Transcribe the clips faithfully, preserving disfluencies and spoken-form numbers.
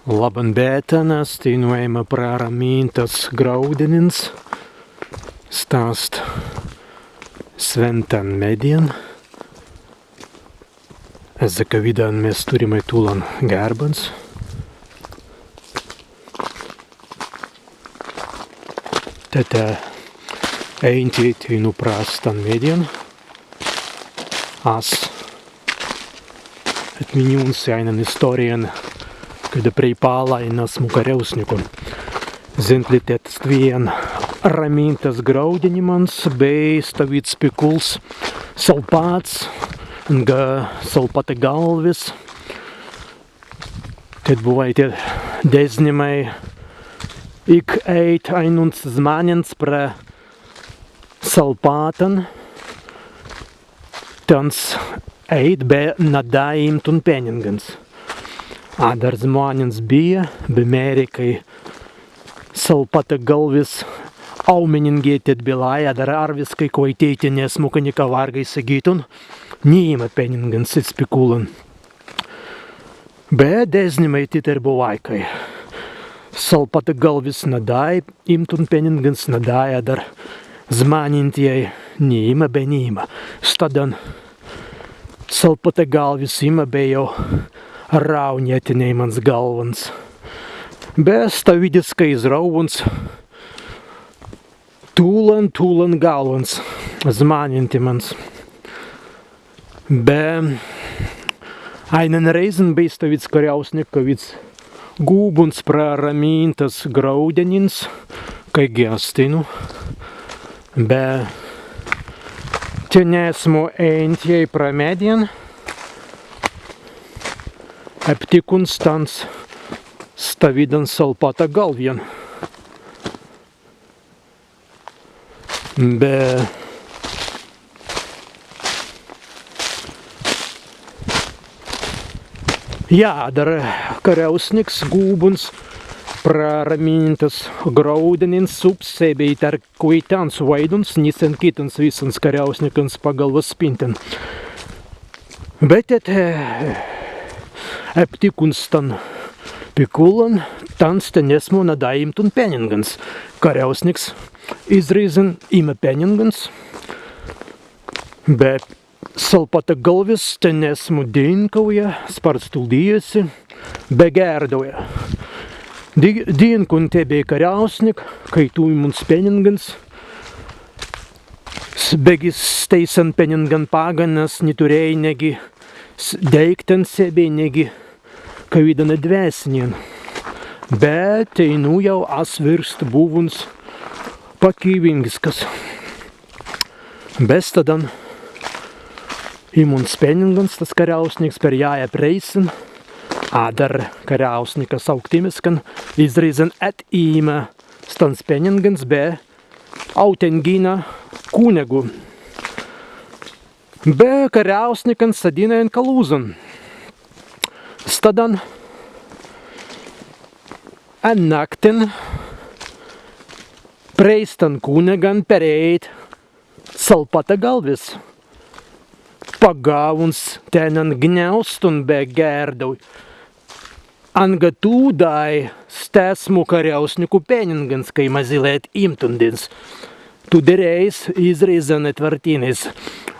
Labban bētan, as teinū ēima pra Ramintas graūdenins, sta ast swēntan meddjan. Ezze kawīdan mes turrimai tūlan gērbans. Tēt ēintei teinū pra stan meddjan, as etminnuns si aīnan istōrijan, kaddan prēipalla en asmu karjaūsniku. Zentli, tēt stwen Ramintas graūdenimans bēi stawīds pikuls salpats, anga salpatagalwis. Tēt buwāi tēt deznimai ik ēit ainunts zmānents pra salpatan, tāns ēit be nadāi īmtun penningans. Adder zmānents bijja, be mēri, kāi salpatagalwis aumeningēi tēt bilāi, adder arwiskai kwaitēi tenesmu ka nika wārgai segītun, ni īma penningans iz pikūlan. Be deznimai tīt ir buwāi, kāi salpatagalwis nadāi īmtun penningans, nadāi, adder zmānentjai ni īma be ni īma. Staddan salpatagalwis īma be jāu raunja tenēimans galwans. Be stawīdiskai izrāuwuns tūlan, tūlan galwans zmānentimans. Be aīnan rēizan bēi stawīds karjaūsniks, kawīds gūbuns pra Ramintas graūdenins, kāigi as teinū. Be tenesmu ēintjai pra meddjan, aptikuns tāns stawīdan salpatagalwjan. Be, jā, adder karjaūsniks gūbuns pra Ramintas graūdenins subs sebbei tēr kwaitāns waiduns ni sen kittans wissans karjaūsnikans pagalwas spintan. Be tēt, ē, aptikuns stan pikūlan, tāns tenesmu nadāi īmtun penningans. Karjaūsniks izrēizan īma penningans, be salpatagalwis tenesmu dīnkauja, spārts tuldīja si, be gērdauja: Dī-, dīnkun tebbei, karjaūsnik, kāi tū īmuns penningans. S-, beggi stēisan penningan paggan as ni turēi neggi s-, deīktan sebbei, neggi kawīdan edwēsnin. Be teinū jāu as wīrst buwuns pakīwingiskas. Be staddan īmuns penningans stas karjaūsniks perjāja prei sin, adder karjaūsnikas aūktimiskan izrēizan etjīma stans penningans be autengina kunnegu. Be karjaūsnikan sadinna en kalūzan. Staddan en naktin prei stan kunnegan perēit salpatagalwis. Pagāwuns tennan gnaustun be gērdauj: Anga tū dāi stesmu karjaūsniku penningans, kāi mazīlai etjimtun dins? Tū dirēis izrēizan etwartinnis,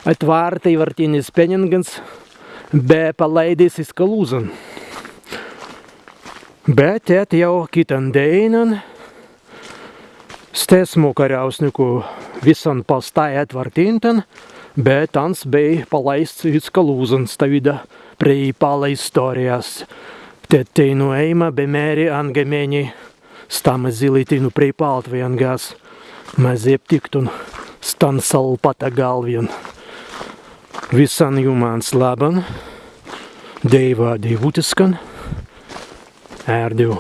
etwārtai wartinnis penningans be palaīdis iz kalūzan. Be tēt jāu kittan dēinan stesmu karjaūsniku wissan pastāi etwartintan, be tāns bēi palaists iz kalūzan. Stawīda preipalla istōrija. Tēt teinū ēima be mēri, anga mennei sta mazīlai teinū preipaltwei, anga as mazzi aptiktun stan salpatagalwjan. Wissan jūmans labban, Dēiwa deiwūtiskan, ērdiw